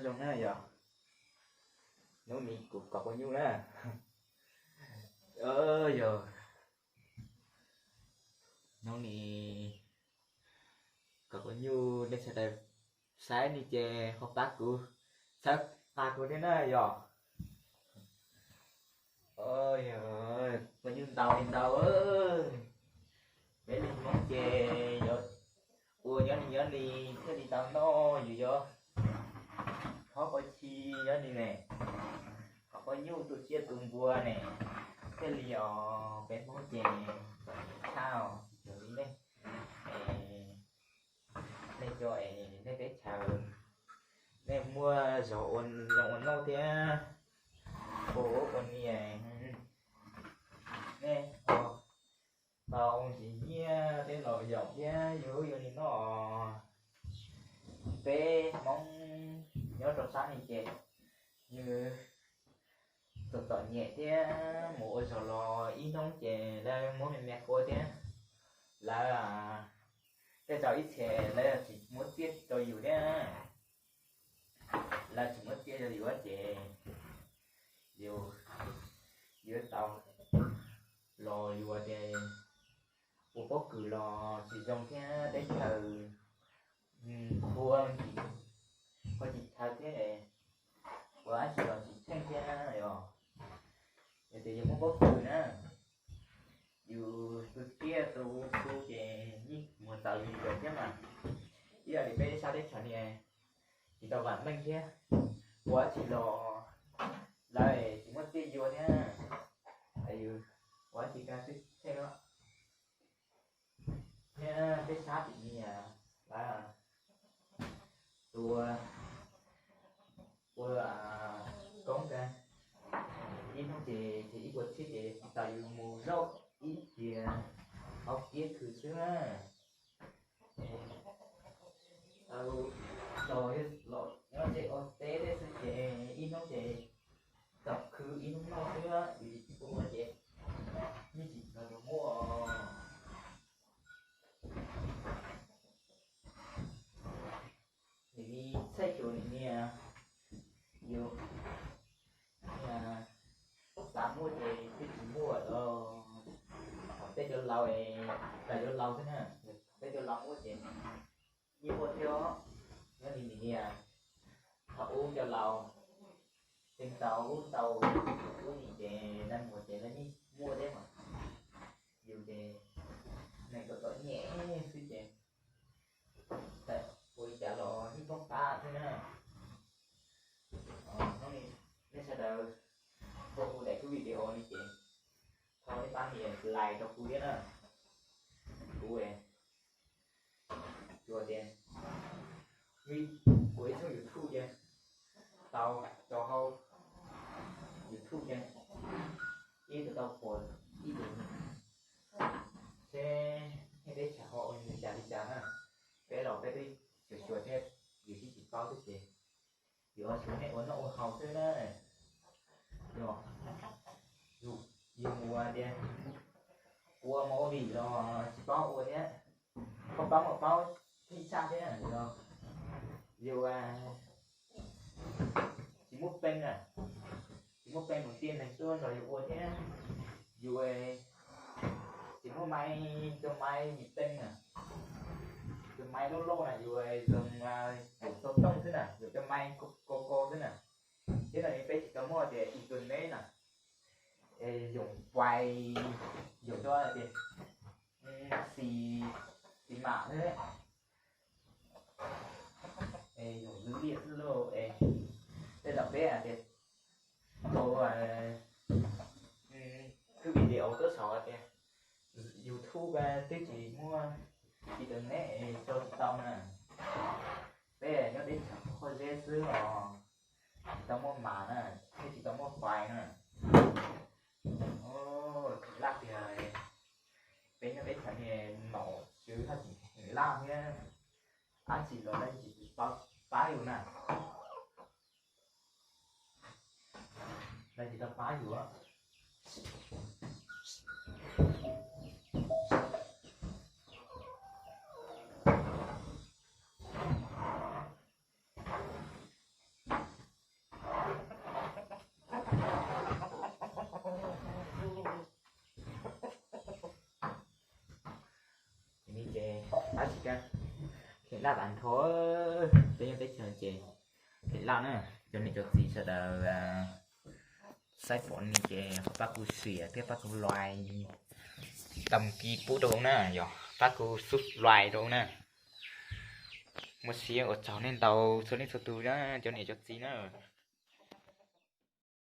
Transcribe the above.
Zoo na yog, hnub no kuv kov quav nyuj na. Yog, hnub no kov quav nyuj nej sawv daws saib no ces ho pab kuv, txhawb pab kuv thiab na yog. Quav nyuj ntau li ntau, peb li Hmoob ces yuav ua nyob li nyob li thiaj li tau noj, yus yuav hov qhov chi nyob li ne, hov qhov nyuj tu tsiaj tu npua ne, thiaj li os. Peb Hmoob ces tshaj os, tsis li nej, nej cov es nej teb chaws, nej muaj zog ua zoo ua noj thiab, ua ua niam, nej tau tsis nyiaj tej los yaum thiab yus yuav li noj. Peb Hmoob nyob rau sab no ces nws txom txom nyem thiab mus ua zog los ib hnub ces lawv muab me me qhua thiab, lawv tej zaum ib txhia lawv tsis muab txiaj rau yus thiab, lawv tsis muab txiaj rau yus ces yus yuav tau los yus tias ua pob kws los tsis zoo thiab teb chaws qhua, koj tsis chaw thiab, ua dab tsi los tsis tsheej thiab yog. Yog tias yus muaj pob kws na, yus tu tsiaj tu npua ces yeej mus txawv yus thiab mas. Ib yam li peb sab teb chaws no tsis tau vam meej thiab, ua dab tsi los lawv tsis muab txiaj yus thiab, yus ua dab tsi kag xwb thiab. Thiab peb sab tim no lawv tua, ua koob kag, ib hnub ces ib puas txhiab ces tsis tas yus mus zaub ib tias ob kiab khw xwb na. Los los nyob ze ua teb tej xwb ces ib hnub ces tau khw ib hnub noj xwb, yus tsis ua ces yeej tsis tau muaj. Nim no txhej xyuas nim no yus xav muaj ces twb tsis muaj los, thaum peb cov laus, cov laus xwb na, thaum peb cov laus muaj ces yeej muaj thiab. Nyob li nim no thaum ub cov laus tseem tau ub tau ub ni ces lawv muaj ces lawv yeej muaj thiab mas, yus ces neeg txom txom nyem xwb ces ua li cas los yeej poob qab xwb na. Hnub no nej sawv daws tau kuv daim video no ces thov nej pab nias like rau kuv thiab na. Kuv tsuas tias ua ib tshooj YouTube ces tau rau hauv YouTube ces ib tug tau puas ib tug, seb nej teb chaws ho ua li cas li cas na. Peb los peb twb xyuas xyuas thiab, yus twb tsis paub xwb ces yus ua xyuas nej ua noj ua haus xwb na. Yog yus mus tias ua movie los tsis paub ua thiab, koj paub mas paub thij tshaj thiab na. Yus tsis muaj peev na, tsis muaj peev mus tiaj neeg tuaj nrog yus ua thiab, yus tsis muaj maiv, cov maiv yim peev na, cov maiv loj loj na yus zoo, yus tau tooj xwb na, yus cov maiv ko ko xwb na. Thiab no peb tsis tau muaj tias internet na, yoom fais, yoom cov tias xis, xis mam xwb, yoom dữ liệu xwb lauj. Tej zaum peb tias tau khwb video tuaj saum tias YouTube twb tsis muaj internet rau tsis tau na. Peb nyob teb chaws qhov zeb xwb os, tsis tau muaj mas na, thiab tsis tau muaj fais na. Laj tiag, peb nyob teb chaws no nom tswv haj tseem laj thiab, dab tsi los lawv tsis pab yus na. Lawv tsis tau pab yus. Kheev laj tas nrho, peb nyob teb chaws ces kheev laj na. Cov niam cov txiv sawv daws saib pom li ces pab kuv share thiab pab kuv like, đăng ký pub rau na, yog pab kuv subscribe rau na. Muaj siab ua tsaug nej ntau txhua leej txhua tus na, cov niam cov txiv na.